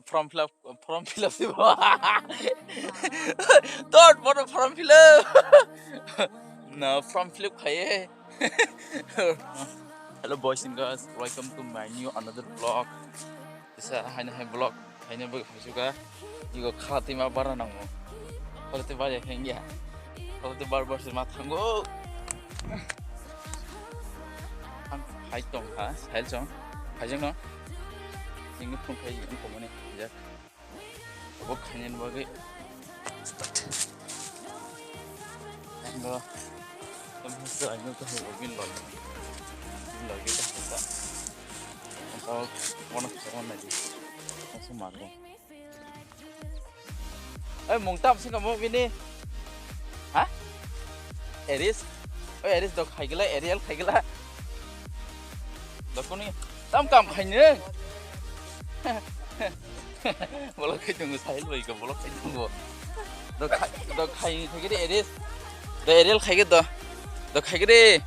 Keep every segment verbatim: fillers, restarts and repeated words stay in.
Form fill up, form fill up dibo. Tot bono form fill up. Na form fill up khaye. Hello boys and girls, welcome to my new another vlog. Isa haino hai vlog haino bo hasuka. Igo khatima bara nango. Khatima bara khaingia. Khatima bara bara sima thango. Ang hai tong ha, hai chong. Hai jeng no. Sing phun khai ang komone. Ja. Bo khainani bagwi start. Ang do. Tam hasa ang do hai bin log. Bin log ta hasa. Ang tao wana sa wana di. Ang sa margo. Oi, mung tam sing mo bini. Ha? Eris? Oi, Eris dok khaigla, Ariel khaigla. Dokoni tam kam khaini. Bolok khai tongo, Sahil bai ko bolok khai tongo. Dok khai, dok khai khaigri Eris. Do Ariel khaigri do. Dok khaigri.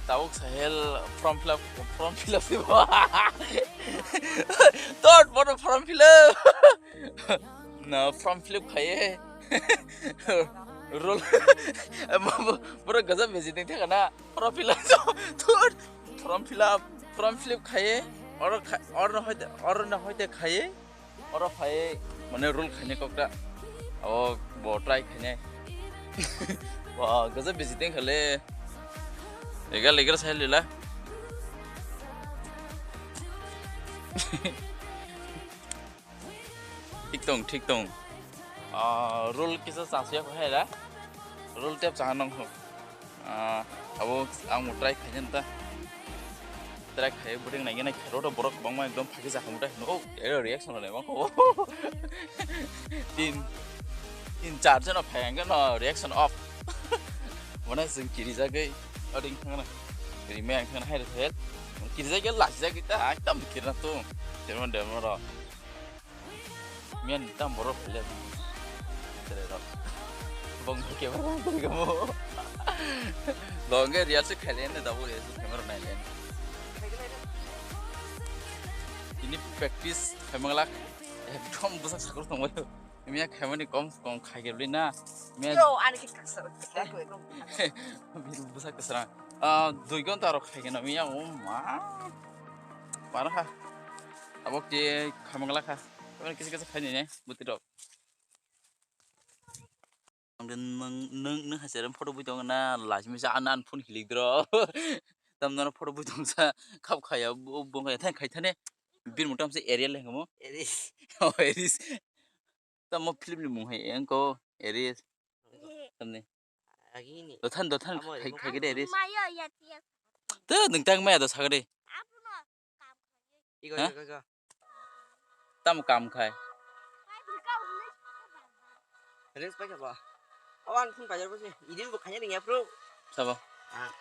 Tabuk Sahil form fill up, form fill up dibo. Tot bono form fill up. Na form fill up khaye. Roll. Boro gaja beji ding thaka na. Form fill up. Tot. Form fill up. Form fill up khaye. Oro kha-, oro no hoite, oro no hoite khaye. Oro phai mane roll khainai kokta. O bo try khainai. Wa gaja visiting khale. Legal legal sai lila. Thik tong, thik tong. Ah, roll kisa chasiya ko hai ra. Roll tep chaha nang ho. Ah, abo ang mo try khaina ta. Try khai buding nai gena khero to borok bangma ekdom phagi jakha mutai. No, ero reaction le bang. Tin, tin char jona phai ang no reaction off. Mana sing kiri jagai. Oding thangna. Rime ang thangna hai re. Kiri jagai lasi jagai ta ekdom kirna tu. Terman demoro. Mian tam borok phele. Tere rok. Bong ke borok phele mo. Bong ke real se khele ne da bo real se camera nai le. Ini practice khaimang lak. Ekdom busak sakur tong bayo. Miya khaimani kom kom khai ke bli na. Miya Yo, ani ke kaksa. Busak kasra. Ah, dui gonta rok khai ke na miya o ma. Para ha. Abo ke khaimang lak ha. Kisa kisa khai ne buti rok. Ang nwng nwng nwng hai seram photo bui tong na lachimi sa an an phone hilik dro. Tam no photo bui tong sa khap khaya bung khaya thang khai thane. Bir mutam se area le mo. Eris. Oh, Eris. Tam mo film ni mung hai engko Eris. Tamni. Agini. Dothan dothan khai khai gede Eris. Mayo ya tiya. Te nung tang maya do sagade. Apuno. Igo, Ha? Igo, igo. Tam kam khai. Reels paikha ba. Awan phun pajar bose. Idin bo khanya ringya pro. Sabo. Ah.